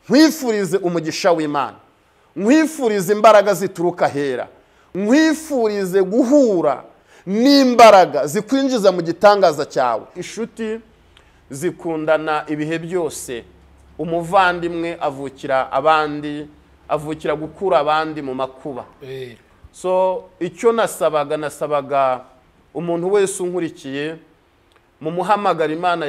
Nkwifurize umugisha w'Imana, nkwifurize imbaraga zituruka hera, nkwifurize guhura n'imbaraga zikwinjiza mu gitangaza cyawe. Inshuti zikundana ibihe byose. Umuvandimwe avukira abandi, avukira gukura abandi mu makuba. So icyo nasabaga umuntu wese unkurikiye mu muhamagara Imana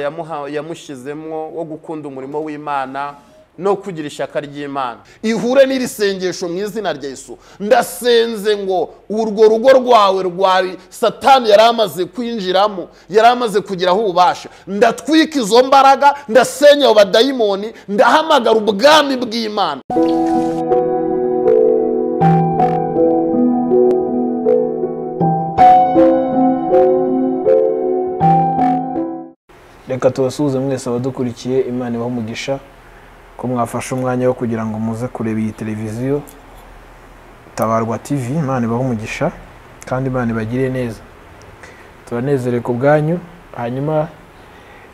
yamushyizemo wo gukunda umurimo w'Imana no kugira ishyaka ry'Imana, ihure n'iri sengesho mu izina rya Yesu. Ndasenze ngo urwo rugo rwawe rwari Satani yaramaze kwinjiramo, yaramaze kugiraho ububasha, ndatwika izo mbaraga, ndasenya abo badayimoni, ndahamagara ubwami bw'Imana. Reka tubasuhuze mwese abadukurikiye, Imana ibahe umugisha ko mwafashe umwanya wo kugira ngo muze kureba iyi televiziyo Tabarwa TV. Imana ibahe umugisha kandi Imana ibagire neza. Turanezerewe ku bwanyu. Hanyuma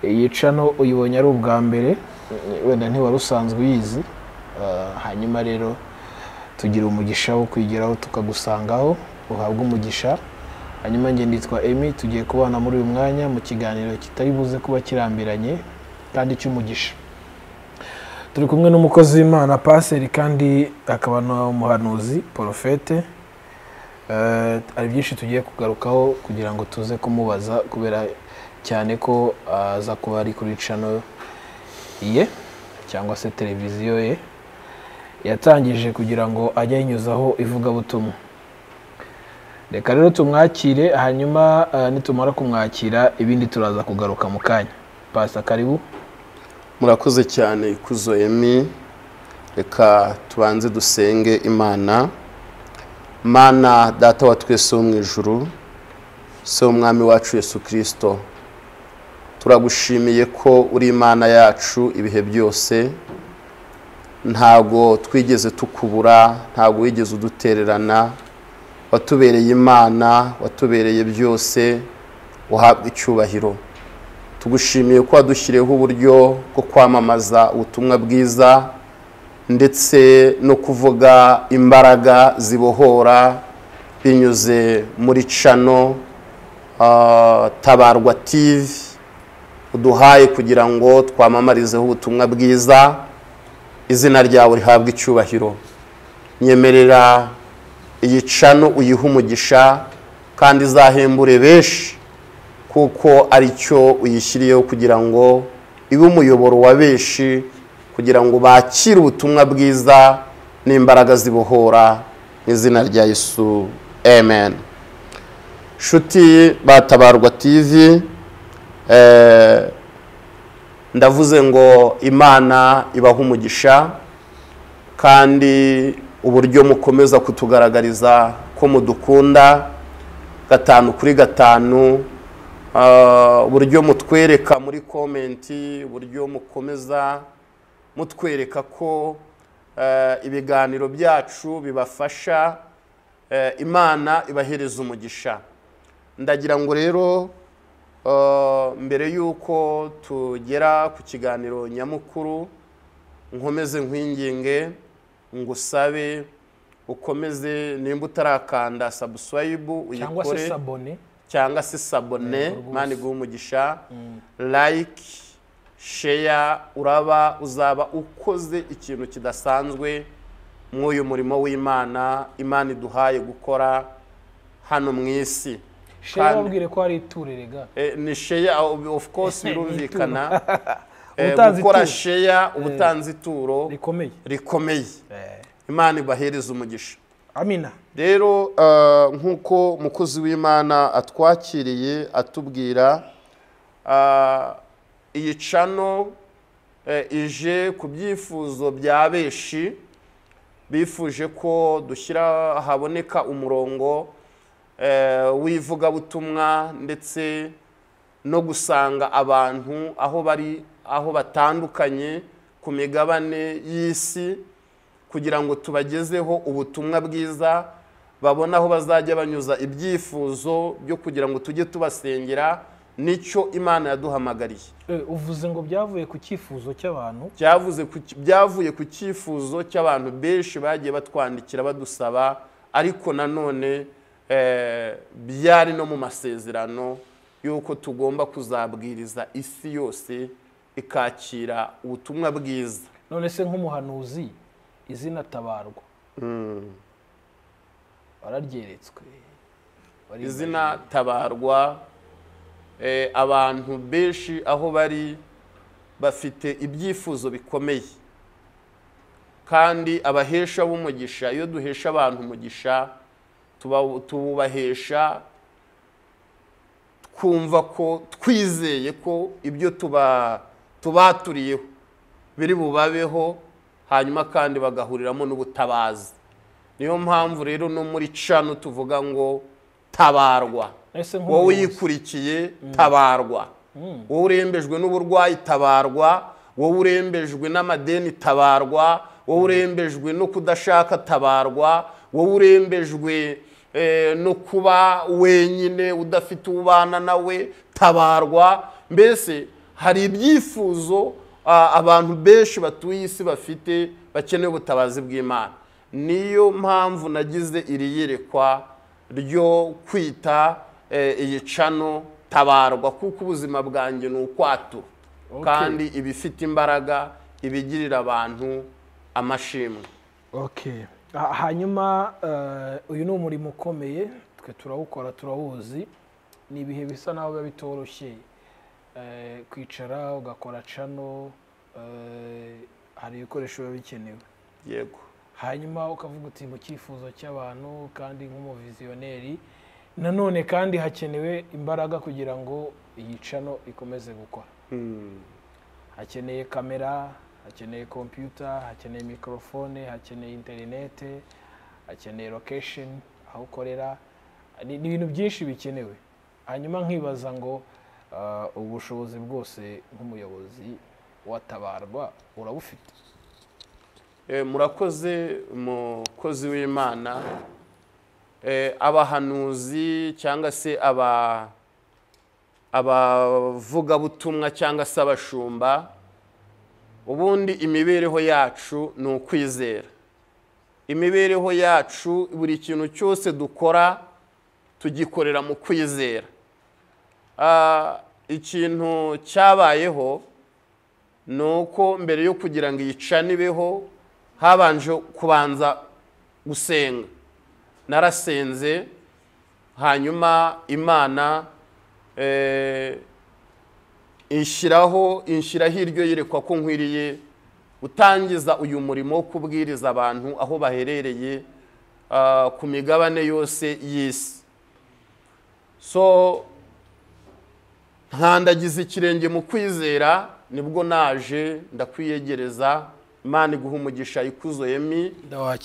iyi channel uyibonye ari ubwa mbere, wenda ntiwari usanzwe uyizi. Hanyuma rero tugira umugisha wo kwigiraho tukagusangaho, uhabwe umugisha. Hanyuma nge nditwa Emmy, tugiye kubana muri uyu mwanya mu kiganiro kitari buze kuba kirambiranye kandi cy'umugisha. Turi kumwe n'umukozi w'Imana Paseri kandi akaba n'umuhanuzi Porofete. Ari byinshi tugiye kugarukaho kugira ngo tuze kumubaza, kubera cyane ko aza kuba ari kuri channel ye cyangwa se televiziyo ye yatangije kugira ngo ajye ayinyuzaho ivugabutumwa. Reka rero tumwakire, hanyuma nitumara kumwakira ibindi turaza kugaruka mu kanya. Pastor, karibu. Murakoze cyane Ikuzo Emmy. Reka tubanze dusenge Imana. Mana Data wa twese wo mu ijuru, se umwami wacu Yesu Kristo, turagushimiye ko uri Imana yacu ibihe byose. Ntago twigeze tukubura, ntago wigeze udutererana, watubereye Imana, watubereye byose, uhabwa icyubahiro. Tugushimiye ko wadushyiriyeho uburyo bwo kwamamaza ubutumwa bwiza ndetse no kuvuga imbaraga zibohora binyuze muri channel Tabarwa TV uduhaye kugira ngo twamamarizeho ubutumwa bwiza. Izina ryawe rihabwe icyubahiro. Nyemerera iyi channel uyihe umugisha kandi izahembure benshi, kuko aricyo uyishyiriyeho kugira ngo ibe umuyoboro wa benshi, kugira ngo bakire ubutumwa bwiza n'imbaraga zibohora mu izina rya Yesu, amen. Shuti Batabarwa TV, ndavuze ngo Imana ibahe umugisha kandi uburyo mukomeza kutugaragariza ko mudukunda 5 kuri 5, uburyo mutwereka muri komenti, uburyo mukomeza mutwereka ko ibiganiro byacu bibafasha, Imana ibahereza umugisha. Ndagira ngo rero mbere yuko tugera ku kiganiro nyamukuru, nkomeze nkwinginge ngusabe ukomeze, nimba utarakanda subscribe uyikore, cyangwa se sabone, Imana iguhe umugisha, like, share, uraba uzaba ukoze ikintu kidasanzwe mw'uyu murimo w'Imana Imana iduhaye gukora hano mu isi. Share babwire ko ari iturerega. Ni share of course birumvikana. Gukora share ubutanzi ituro rikomeye. Imana ibahereze umugisha. Amina. Rero nkuko mukozi w'Imana atwakiriye atubwira, iyi channel ije ku byifuzo bya benshi bifuje ko dushyira haboneka umurongo w'ivugabutumwa ndetse no gusanga abantu aho bari, aho batandukanye ku migabane y'isi, kugira ngo tubagezeho ubutumwa bwiza, babona aho bazajya banyuza ibyifuzo byo kugira ngo tujye tubasengera Nicyo Imana yaduhamagariye. Uvuze ngo byavuye ku cyifuzo cy'abantu? Byavuye ku cyifuzo cy'abantu benshi bagiye batwandikira badusaba, ariko nanone byari no mu masezerano yuko tugomba kuzabwiriza isi yose ikakira ubutumwa bwiza. None se nk'umuhanuzi izina Tabarwa wararyeretswe? Izina Tabarwa, abantu benshi aho bari bafite ibyifuzo bikomeye, kandi abahesha b'umugisha, iyo duhesha abantu umugisha tubahesha twumva ko twizeye ko ibyo tubaturiyeho biri bubabeho, hanyuma kandi bagahuriramo n'ubutabazi. Niyo mpamvu rero no muri cano tuvuga ngo tabarwa. Wowe uyikurikiye tabarwa, wowe urembejwe n'uburwayi tabarwa, wowe urembejwe n'amadeni tabarwa, wowe urembejwe no kudashaka tabarwa, wowe urembejwe no kuba wenyine udafite ubana nawe tabarwa. Mbese hari ibyifuzo abantu benshi batuye isi bafite, bakeneye ubutabazi bw'Imana. Niyo mpamvu nagize iri yerekwa ryo kwita iyi cano Tabarwa, kuko ubuzima bwanjye ni ukwatura, kandi ibifite imbaraga ibigirira abantu amashimwe. Hanyuma uyu ni umurimo ukomeye, twe turawukora turawuzi. Ni ibihe bisa naho biba bitoroshye kwicara ugakora cano, hari ibikoresho biba bikenewe. Yego. Hanyuma ukavuga uti mu cyifuzo cy'abantu, kandi nk'umuviziyoneri nanone kandi hakenewe imbaraga kugira ngo iyi cano ikomeze gukora. Hakeneye kamera, hakeneye computer, hakeneye microphone, hakeneye internet, hakeneye location aho ukorera, ni ibintu byinshi bikenewe. Hanyuma nkibaza ngo ubushobozi bwose nk'umuyobozi watabarwa urabufite? Murakoze mukozi w'Imana. Abahanuzi cyangwa se abavugabutumwa cyangwa se abashumba, ubundi imibereho yacu ni ukwizera. Imibereho yacu, buri kintu cyose dukora tugikorera mu kwizera. Ikintu cyabayeho ni uko mbere yo kugira ngo iyicane ibeho habanje kubanza gusenga. Narasenze, hanyuma Imana inshyiraho iryo yerekwa ko nkwiriye gutangiza uyu murimo wo kubwiriza abantu aho baherereye ku migabane yose y'isi. So nkandagiza ikirenge mu kwizera, nibwo naje ndakwiyegereza. Imana iguha umugisha ikuzo Yemi.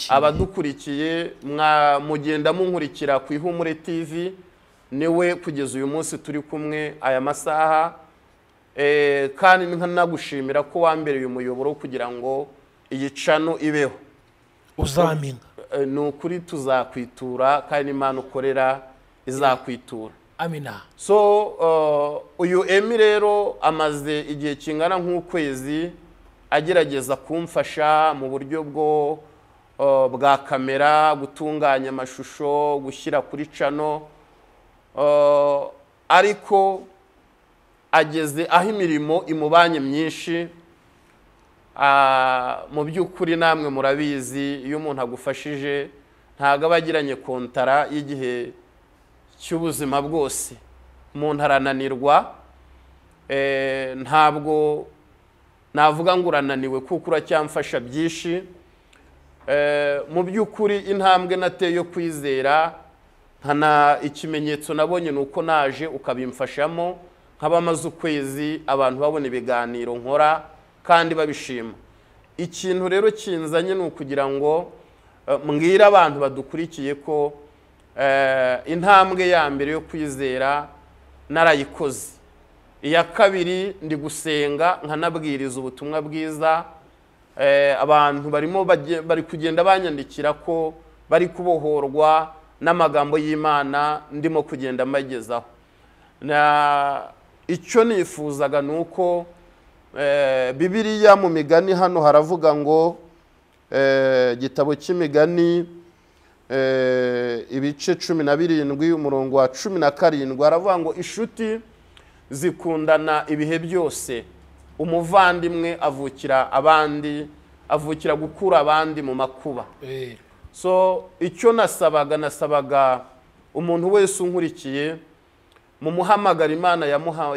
Abadukurikiye mugenda munkurikira ku Ihumure TV, niwe kugeza uyu munsi turi kumwe aya masaha. Kandi nkanagushimira ko wambereye umuyoboro kugira ngo iyi cano ibeho. Uzamina. Ni ukuri tuzakwitura, kandi Imana ukorera izakwitura. Amina. So uyu Emi rero amaze igihe kingana nk'ukwezi agerageza kumfasha mu buryo bwo bwa kamera, gutunganya amashusho, gushyira kuri cano, ariko ageze aho imirimo imubanye myinshi. Mu by'ukuri namwe murabizi, iyo umuntu agufashije ntago aba agiranye kontara y'igihe cy'ubuzima bwose. Umuntu arananirwa, ntabwo navuga ngo urananiwe kuko uracyamfasha byinshi. Mu by'ukuri intambwe nateye yo kwizera, nkana ikimenyetso nabonye ni uko naje ukabimfashamo, nkaba maze ukwezi abantu babona ibiganiro nkora kandi babishima. Ikintu rero kinzanye ni ukugira ngo mbwire abantu badukurikiye ko intambwe ya mbere yo kwizera narayikoze. Iya kabiri ndi gusenga nkanabwiriza ubutumwa bwiza. Abantu barimo bari kugenda banyandikira ko bari kubohorwa n'amagambo y'Imana ndimo kugenda mbagezaho. Na Icyo nifuzaga ni uko Bibiliya mu migani hano haravuga ngo igitabo cy'imigani ibice 17 umurongo wa 17 haravuga ngo inshuti zikundana ibihe byose, umuvandimwe avukira abandi, avukira gukura abandi mu makuba. So icyo nasabaga umuntu wese unkurikiye mu muhamagara Imana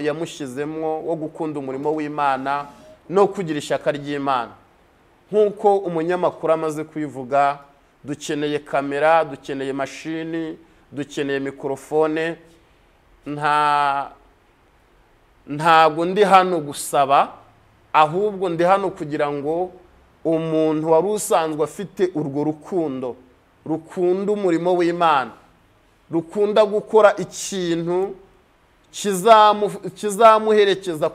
yamushyizemo wo gukunda umurimo w'Imana no kugira ishyaka ry'Imana. Nk'uko umunyamakuru amaze kubivuga, dukeneye kamera, dukeneye mashini, dukeneye mikorofone. Ntabwo ndi hano gusaba, ahubwo ndi hano kugira ngo umuntu wari usanzwe afite urwo rukundo rukunda umurimo w'Imana, rukunda gukora ikintu kizamuherekeza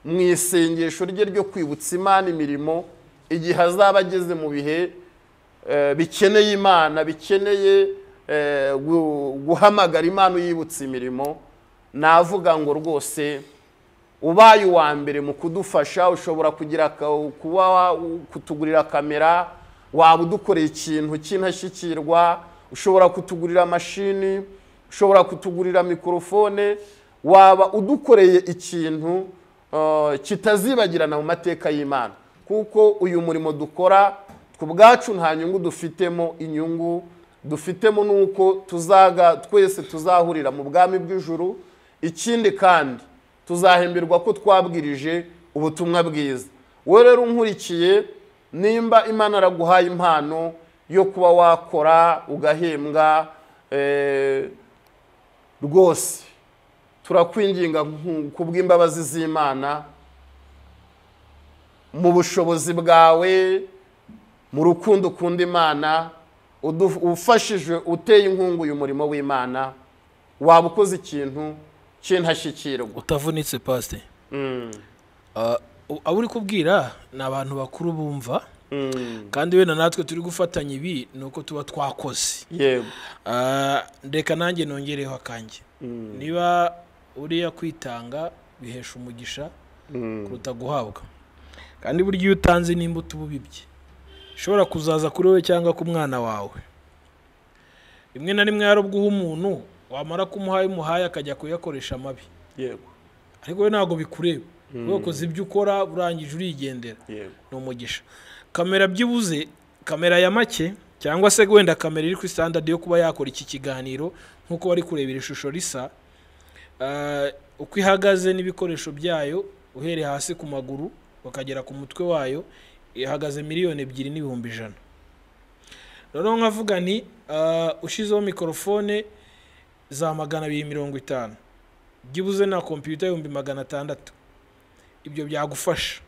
mu isengesho rye ryo kwibutsa Imana imirimo igihe azaba ageze mu bihe bikeneye Imana, bikeneye guhamagara Imana uyibutsa imirimo. Navuga ngo rwose ubaye uwa mbere mu kudufasha, ushobora kugira kuba kutugurira kamera, waba udukoreye ikintu cy'intashyikirwa, ushobora kutugurira mashini, ushobora kutugurira mikorofone, waba udukoreye ikintu kitazibagirana mu mateka y'Imana. Kuko uyu murimo dukora ku bwacu nta nyungu dufitemo, inyungu dufitemo nuko tuzaga twese tuzahurira mu bwami bw'ijuru. Ikindi kandi tuzahembirwa ko twabwirije ubutumwa bwiza. Wowe rero unkurikiye, nimba Imana araguhaye impano yo kuba wakora ugahembwa, rwose turakwinginga kubw'imbabazi z'Imana, mu bushobozi bwawe, mu rukundo ukunda Imana, ufashije uteye inkungu uyu murimo w'Imana, waba ukoze ikintu cy'intashyikirwa utavunitse. Pastor, abo uri kubwira ni abantu bakuru bumva, kandi wenda natwe turi gufatanya ibi ni uko tuba twakoze. Yego. Reka nanjye nongereho akanjye. Niba uriya kwitanga bihesha umugisha kuruta guhabwa, kandi burya iyo utanze n'imbuto uba ubibye ishobora kuzaza kuri wowe cyangwa ku mwana wawe. Rimwe na rimwe hari ubwo uha umuntu, wamara kumuha umuhaye akajya kuyakoresha amabi. Yego. Ariko we ntabwo bikureba, wakoze ibyo ukora urangije urigendera. Yego. Ni umugisha. Kamera byibuze, kamera ya make cyangwa se wenda kamera iri kuri standard yo kuba yakora iki kiganiro nk'uko bari kurebera ishusho risa, uko ihagaze n'ibikoresho byayo, uhereye hasi ku maguru bakagera ku mutwe wayo, ihagaze 2,100,000. Noneho nkavuga nti ushizeho mikorofone za 250, byibuze na kompiyuta 600,000, ibyo byagufasha.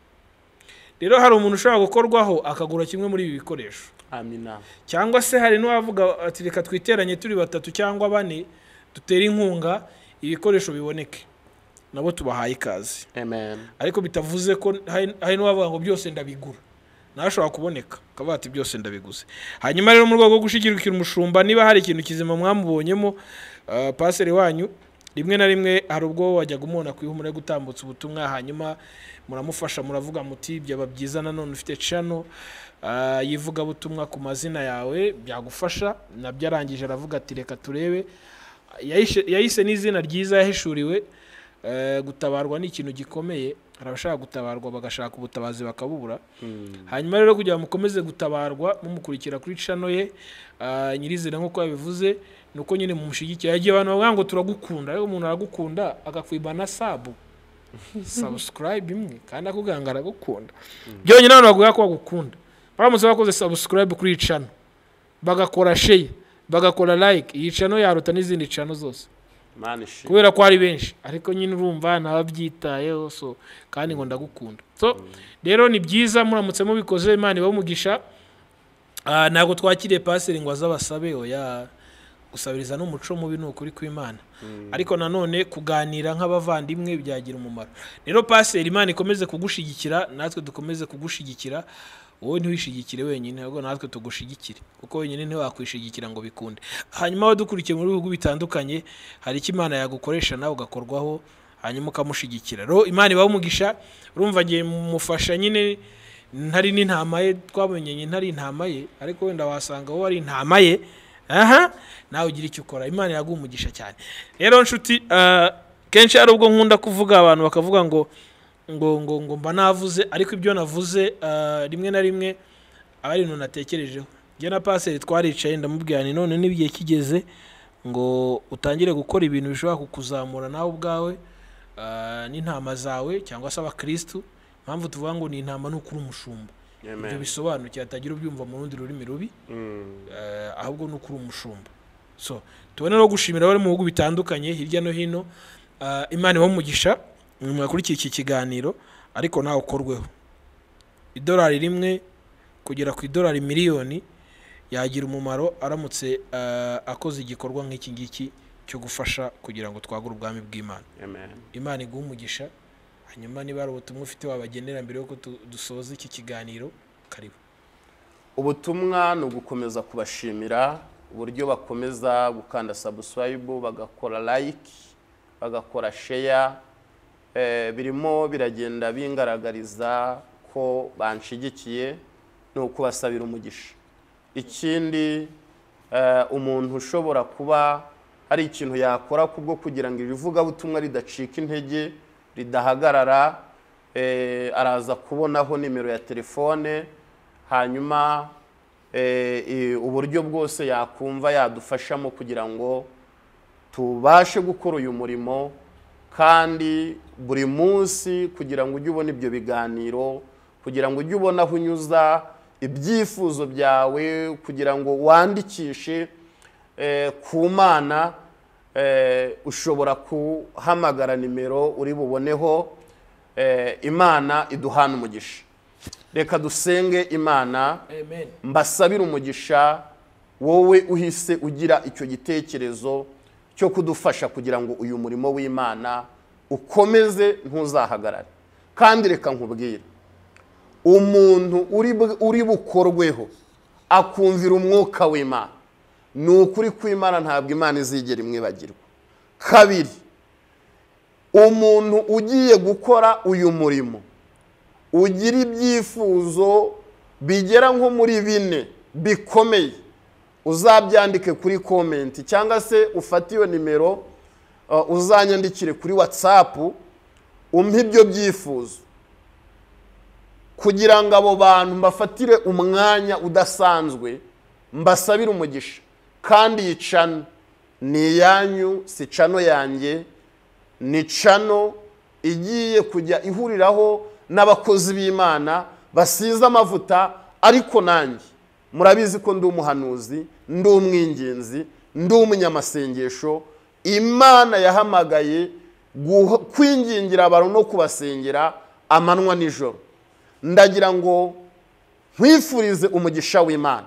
Rero hari umuntu ushobora gukorwaho akagura kimwe muri ibi bikoresho. Amina. Cyangwa se hari n'uwavuga ati reka twiteranye turi 3 cyangwa 4 dutere inkunga ibikoresho biboneke, nabo tubahaye ikaze. Amen. Ariko bitavuze ko hari n'uwavuga ngo byose ndabigura, nashobora kuboneka akavuga ati byose ndabiguze. Hanyuma rero mu rwego rwo gushyigikira umushumba, niba hari ikintu kizima mwamubonyemo, paseri wanyu, rimwe na rimwe hari ubwo wajyaga umubona ku ihumure gutambutsa ubutumwa, hanyuma muramufasha muravuga muti byaba byiza nanone ufite channel yivugabutumwa ku mazina yawe byagufasha. Nabyo arangije aravuga ati reka turebe. Yahise n'izina ryiza yahishuriwe. Gutabarwa ni ikintu gikomeye, hari abashaka gutabarwa bagashaka ubutabazi bakabubura. Hanyuma rero kugira ngo mukomeze gutabarwa mumukurikira kuri channel ye nyirizina nk'uko yabivuze, nuko nyine mumushyigikira. Yagiye abantu bavuga ngo turagukunda, ariko umuntu aragukunda akakwiba na subscribe imwe kandi akubwira ngo aragukunda. Byonyine abantu baguha ko bagukunda, baramutse bakoze subscribe kuri iyi channel, bagakora share, bagakora like, iyi channel yaruta n'izindi channel zose kubera ko ari benshi. Ariko nyine urumva ntababyitayeho, so kandi ngo ndagukunda. So rero ni byiza muramutse mubikoze, Imana ibahe umugisha. Ntabwo twakiriye paseri ngo azabasabe, oya, gusabiriza n'umuco mubi ni ukuri kw'Imana. Ariko nanone kuganira nk'abavandimwe byagira umumaro. Rero paseri, Imana ikomeze kugushigikira, natwe dukomeze kugushigikira. Wowe ntiwishigikire wenyine, ahubwo natwe tugushigikire, kuko wenyine ntiwakwishigikira ngo bikunde. Hanyuma abadukurikiye mu bihugu bitandukanye, hari icyo Imana yagukoresha nawe ugakorwaho. Hanyuma ukamushigikira. Rero Imana ibahe umugisha. Urumva ngiye mufasha nyine ntari n'intama ye, twabonye ntari intama ye, ariko wenda wasanga wowe ari intama ye. Aha nawe ugira icyo ukora. Imana iraguha umugisha cyane. Rero nshuti, kenshi hari ubwo nkunda kuvuga abantu bakavuga ngo ngo ngo ngo mba navuze, ariko ibyo navuze rimwe na rimwe aba ari ibintu natekerejeho. Njye na paseri twaricaye ndamubwira nti none n'igihe kigeze ngo utangire gukora ibintu bishobora kukuzamura nawe ubwawe n'intama zawe cyangwa se abakristu. Impamvu tuvuga ngo ni intama ni ukuri umushumba. Ibyo bisobanukiye atagira ubyumva mu rundi rurimi rubi, ahubwo ni ukuri umushumba. So tubone no gushimira abari mu bihugu bitandukanye hirya no hino. Imana ibahe umugisha mwakurikiye iki kiganiro, ariko nawe ukorweho. Idolari rimwe kugera ku idolari miliyoni yagira umumaro aramutse akoze igikorwa nk'iki ngiki cyo gufasha kugira ngo twagure ubwami bw'Imana. Imana iguhe umugisha. Hanyuma niba hari ubutumwa ufite wabagenera mbere yuko dusoza iki kiganiro, karibu. Ubutumwa ni ugukomeza kubashimira uburyo bakomeza gukanda subscribe, bagakora like, bagakora share. Birimo biragenda bingaragariza ko banshigikiye, ni ukubasabira umugisha. Ikindi, umuntu ushobora kuba hari ikintu yakora kubwo kugira ngo irivugabutumwa ridacika intege, ridahagarara, araza kubonaho nimero ya telefone, hanyuma uburyo bwose yakumva yadufashamo kugira ngo tubashe gukora uyu murimo, kandi buri munsi kugira ngo ujye ubona ibyo biganiro, kugira ngo ujye ubona aho unyuza ibyifuzo byawe, kugira ngo wandikishe ku Mana, ushobora kuhamagara nimero uri buboneho. Imana iduhana umugisha. Reka dusenge Imana. Amen. Mbasabire umugisha wowe uhise ugira icyo gitekerezo cyo kudufasha kugira ngo uyu murimo w'Imana ukomeze ntuzahagarare. Kandi reka nkubwire, umuntu uri bukorweho akumvira umwuka w'Imana, ni ukuri kw'Imana ntabwo Imana izigera imwibagirwa. Kabiri, umuntu ugiye gukora uyu murimo ugira ibyifuzo bigera nko muri 4 bikomeye, uzabyandike kuri comment cyangwa se ufate iyo nimero uzanyandikire kuri WhatsApp umpe ibyo byifuzo, kugira ngo abo bantu mbafatire umwanya udasanzwe mbasabire umugisha. Kandi iyi channel ni iyanyu, si channel yanjye, ni channel igiye kujya ihuriraho n'abakozi b'Imana basize amavuta, ariko nanjye murabizi ko ndi umuhanuzi, ndi umwinginzi, ndi umunyamasengesho. Imana yahamagaye kwingingira abantu no kubasengera amanywa nijoro. Ndagira ngo nkwifurize umugisha w'Imana,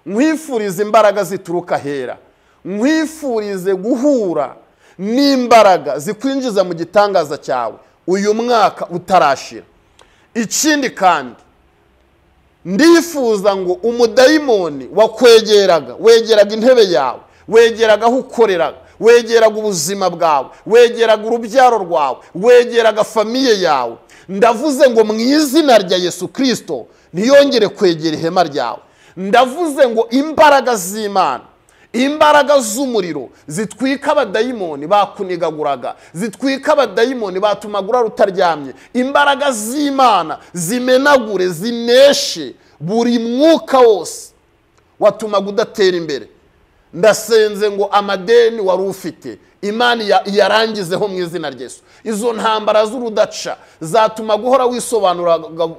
nkwifurize imbaraga zituruka hera, nkwifurize guhura n'imbaraga zikwinjiza mu gitangaza cyawe uyu mwaka utarashira. Ikindi kandi ndifuza ngo umudayimoni wakwegeraga, wegeraga intebe yawe, wegeraga aho ukoreraga, wegeraga ubuzima bwawe, wegeraga urubyaro rwawe, wegeraga famiye yawe, ndavuze ngo mu izina rya Yesu Kristo ntiyongere kwegera ihema ryawe. Ndavuze ngo imbaraga z'Imana, imbaraga z'umuriro zitwika abadayimoni bakunigaguraga, zitwika abadayimoni batumagura rutaryamye, imbaraga z'Imana zimenagure, zineshe buri mwuka wose watumaga udatera imbere. Ndasenze ngo amadeni wari ufite Imana yarangizeho mu izina rya Yesu. Izo ntambara z'urudaca zatuma guhora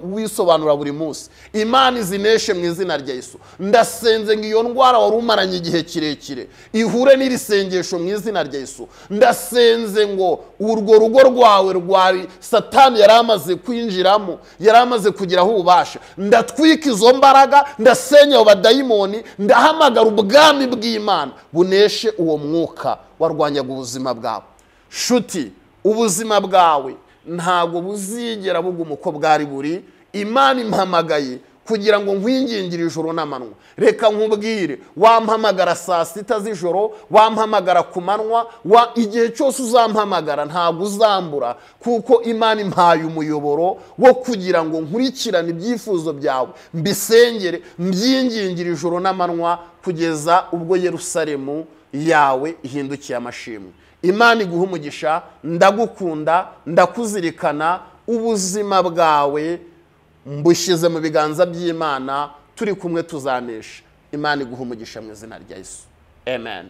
wisobanura buri munsi, Imana izineshe mu izina rya Yesu. Ndasenze ngo iyo ndwara wari umaranye igihe kirekire ihure n'iri sengesho mu izina rya Yesu. Ndasenze ngo urwo rugo rwawe rwari Satani yari amaze kwinjiramo, yari amaze kugeraho ububasha, ndatwika izo mbaraga, ndasenya abo badayimoni, ndahamagara ubwami bw'Imana buneshe uwo mwuka warwanyaga ubuzima bwawe. Shuti, ubuzima bwawe ntabwo buzigera buguma uko bwari buri. Imana impamagaye kugira ngo nkwingingire ijoro n'amanywa. Reka nkubwire, wampamagara saa sita z'ijoro, wampamagara ku manywa, igihe cyose uzampamagara ntabwo uzambura, kuko Imana impaye umuyoboro wo kugira ngo nkurikirane ibyifuzo byawe, mbisengere, mbyingingire ijoro n'amanywa kugeza ubwo Yerusalemu yawe ihindukiye amashimwe. Imana iguha umugisha, ndagukunda, ndakuzirikana, ubuzima bwawe mbushyize mu biganza by'Imana, turi kumwe tuzanesha. Imana iguha umugisha mu izina rya Yesu. Amen.